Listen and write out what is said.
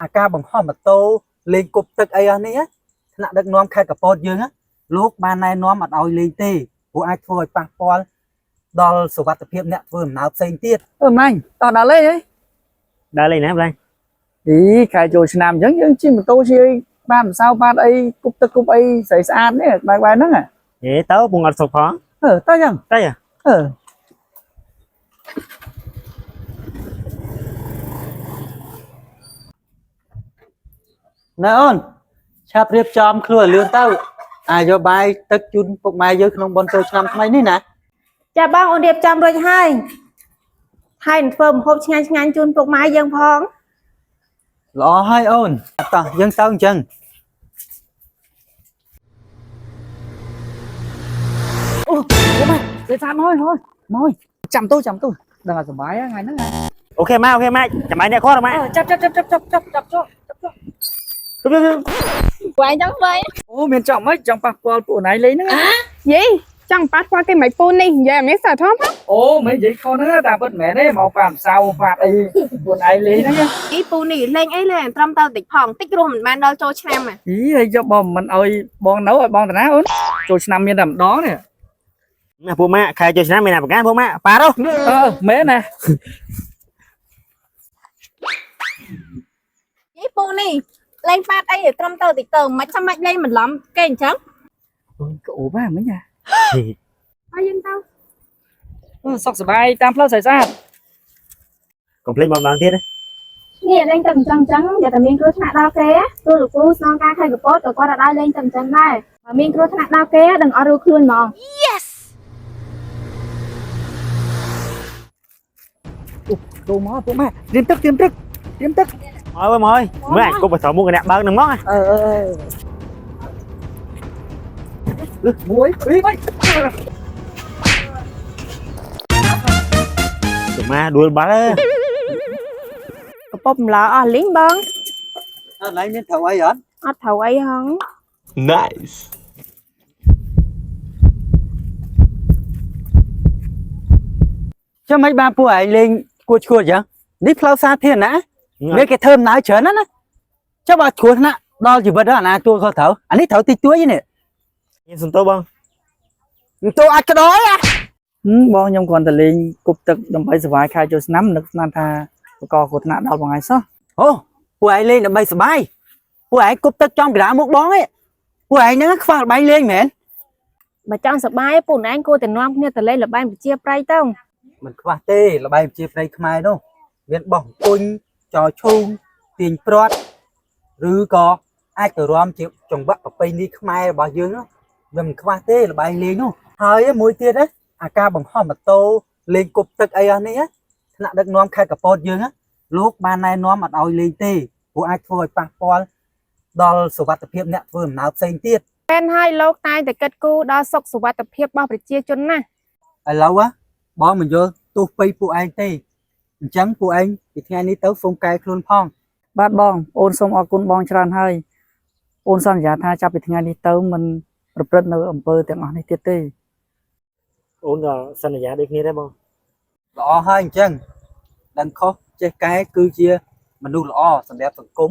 អាការបង្ហោះម៉ូតូលេងគប់ទឹកអីអស់នេះណាថ្នាក់ដឹកនាំខេត្តកពតយើងណាលោកបានណែនាំអត់ឲ្យលេងទេព្រោះអាចធ្វើឲ្យប៉ះពាល់ដល់សុវត្ថិភាពអ្នកធ្វើដំណើរផ្សេងទៀត អឺម៉ាញ់តោះដល់លេងហី ដើរលេងណាបង អីខែចូលឆ្នាំអញ្ចឹងយើងជិះម៉ូតូជិះអីបានម្សៅបានអីគប់ទឹកគប់អីស្រីស្អាតនេះបែបបែបហ្នឹងហ៎ ហេទៅពងអត់សុខផង អឺតើចឹង ទៅ អឺ ណែអូនឆាប់រៀបចំខ្លួនឲ្យលឿនទៅអាយកបាយទឹកជូនពុកម៉ែយើងក្នុងបុណ្យចូលឆ្នាំថ្មីនេះណា ចាបងអូនរៀបចំរួចហើយហើយនឹងធ្វើម្ហូបឆ្ងាញ់ឆ្ងាញ់ជូនពុកម៉ែយើងផង ល្អហើយអូនតោះយើងទៅអញ្ចឹង អូម៉ែស្រីស្អាតមកហើយមកចាំទូចាំទូដឹងតែសុបាយថ្ងៃហ្នឹង OK ម៉ា OK ម៉ាចាំឯងអ្នកគាត់ម៉ា ចាប់ចាប់ចាប់ចាប់ចាប់ចាប់ចាប់ចាប់ ជុំជុំ ពួកឯងចង់ធ្វើអី អូមានចង់មិនចង់ប៉ះពាល់ពួកណៃលេងហ្នឹង យីចង់ប៉ះពាល់គេមិនពូនេះនិយាយឲ្យមានសិលធម៌ផង អូមិននិយាយខុសហ្នឹងតែពិតមែនទេមកប៉ះម្សៅប៉ះអីពួកណៃលេងហ្នឹង អីពូនេះលេងអីលេងត្រឹមត្រូវតិចផងតិចរស់មិនបានដល់ចូលឆ្នាំអា អីហើយយកបងមិនអោយបងនៅឲ្យបងតាណាអូនចូលឆ្នាំមានតែម្ដងនេះ ណាពួកម៉ាខែចូលឆ្នាំមានណាប្រកាន់ពួកម៉ាប៉ារ អឺមែនណា យីពូនេះលេងប៉ាតអីឲ្យត្រឹមត្រូវតិចទៅមិនចាំបាច់លេងបន្លំគេអញ្ចឹង អូយក្អូបហ่ะមិញណា ហើយយើងទៅ សុខសប្បាយតាមផ្លូវស្អាតស្អាត កុំភ្លេចមកម្ដងទៀត នេះលេងទៅអញ្ចឹងអញ្ចឹងอย่าតែមានគ្រោះថ្នាក់ដល់គេទូលោកពូស្នងការខេត្តកពតក៏គាត់អត់ឲ្យលេងទៅអញ្ចឹងដែរបើមានគ្រោះថ្នាក់ដល់គេដឹងអត់រួចខ្លួនហ្មង ទូមកពួកម៉ែត្រៀមទឹកត្រៀមទឹកត្រៀមទឹក មកអើយមកអើយមើលអាគប់បត្រមុខអ្នកបើកហ្នឹងមក អឺអឺមួយពីរបី ពួកម៉ាដួលបាត់ហើយ កពប់ម្ល៉អស់លីងបង អត់ឡៃមានត្រូវអីអត់ អត់ត្រូវអីហង Nice. ចាំមិនបានពួកឯងលេងគួតឈួតអញ្ចឹងនេះផ្លូវសាធារណៈមានគេធ្វើដំណើរច្រើនណាស់ណាចាំបើគ្រោះថ្នាក់ដល់ជីវិតដល់អាណាទួលខុសត្រូវអានេះត្រូវតិចតួចទេនេះ ខ្ញុំសុំទោសបង ទោអាចក្តោយអា បងខ្ញុំគ្រាន់តែលេងគប់ទឹកដើម្បីសុបាយខែចូលឆ្នាំនឹកស្មានថាបកគ្រោះថ្នាក់ដល់បងឯងសោះ អូពួកឯងលេងដើម្បីសប្បាយពួកឯងគប់ទឹកចំកណ្ដាលមុខបងឯងពួកឯងហ្នឹងខ្វះល្បែងលេងមែន បើចង់សប្បាយពូនឯងគួរតែនាំគ្នាទៅលេងល្បែងប្រជាប្រិយទៅ មិនខ្វះទេល្បែងប្រជាប្រិយខ្មែរនោះមានបោះអង្គុញចោឈូងទាញព្រាត់ឬក៏អាចទៅរាំជាចង្វាក់ប្រពៃណីខ្មែររបស់យើងនោះវាមិនខ្វះទេល្បែងលេងនោះហើយមួយទៀតណាអាការបង្ហោះម៉ូតូលេងគប់ទឹកអីអស់នេះណាថ្នាក់ដឹកនាំខេត្តកពតយើងណាលោកបានណែនាំអត់ឲ្យលេងទេព្រោះអាចធ្វើឲ្យប៉ះពាល់ដល់សុវត្ថិភាពអ្នកធ្វើដំណើរផ្សេងទៀត មែនហើយលោកតែងតែគិតគូរដល់សុខសុវត្ថិភាពរបស់ប្រជាជនណាស់ ឥឡូវហ៎បងមិនយល់ទោះបីពួកឯងទេអញ្ចឹងពួកឯងពីថ្ងៃនេះទៅសូមកែខ្លួនផង បាទបងអូនសូមអរគុណបងច្រើនហើយអូនសន្យាថាចាប់ពីថ្ងៃនេះទៅមិនប្រព្រឹត្តនៅអំពើទាំងអស់នេះទៀតទេ អូនក៏សន្យាដូចគ្នាដែរបង ល្អហើយអញ្ចឹងដឹងខុសចេះកែគឺជាមនុស្សល្អសម្រាប់សង្គម